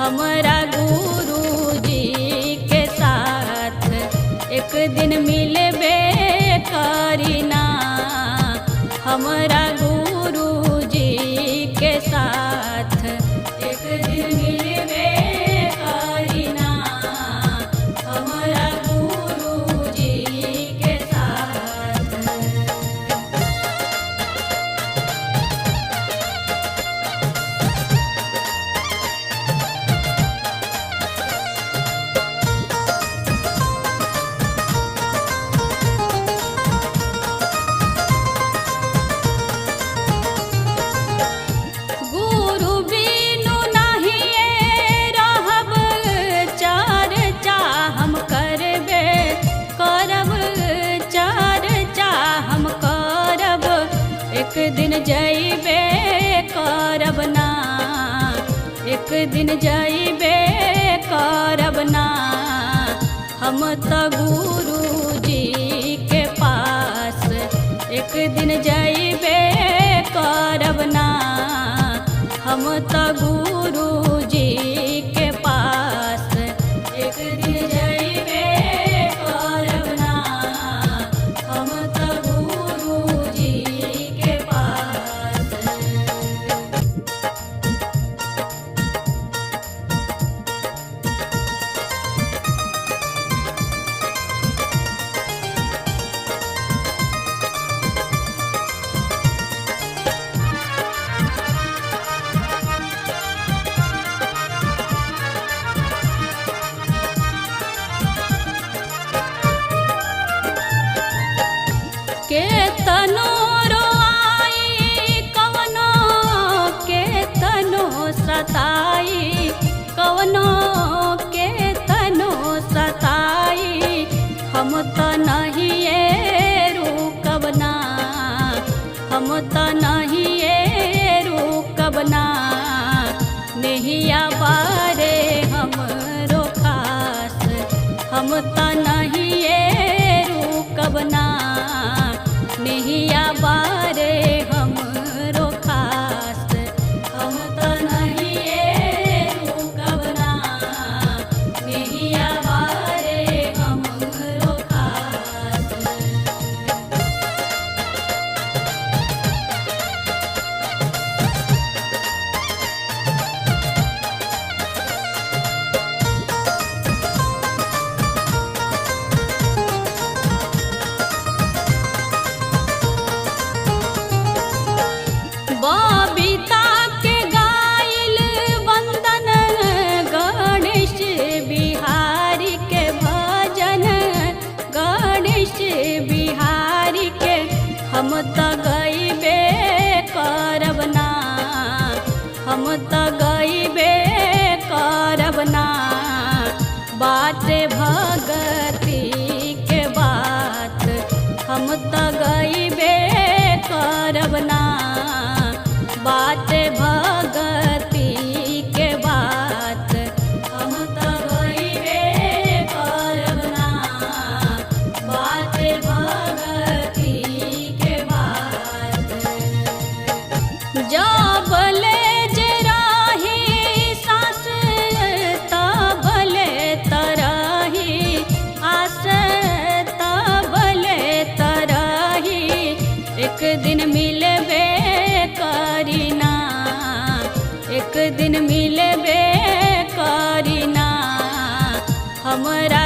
हमरा गुरु जी के साथ एक दिन मिलबे करीना, हमरा गुरु जी के साथ एक दिन मिलबे करीना, हमरा गुरु जी के साथ। गुरु बिनु नाहिए रहब, चार चाह हम करबे करब, चार चाह हम करब, एक दिन जइबे करब ना, एक दिन जइबे करब ना, हम त गुरु जी के पास एक दिन जइबे करब ना, हम त गुरु जी के पास एक दिन जइबे करब ना, हम त गुरु जी के पास। के तनो रोआई कवनो, के तनो सताई कवनो, के तनो सताई, हम त नहिए रुकब ना, हम त नहिए रुकब ना, नहिया बारे हमरो खास, हम त नहिए रुकब ना, नहिया बारे हमरो खास, हम त नहिए रुकब ना, नहिया बारे हमरो खास। बबीता के गाइल वंदन, गणेश बिहारी के भजन, गणेश बिहारी के हम त गइबे करब ना, हम त गइबे करब ना, बाटे भगती के बात, हम त गइबे करब ना, बाटे भगती के बात, हम त गइबे करब ना, बाटे भगती के बात। जबले जराही सास, तबले तराही आस, तबले तराही, एक दिन मिलबे करीना, एक दिन मिलबे करीना, हमरा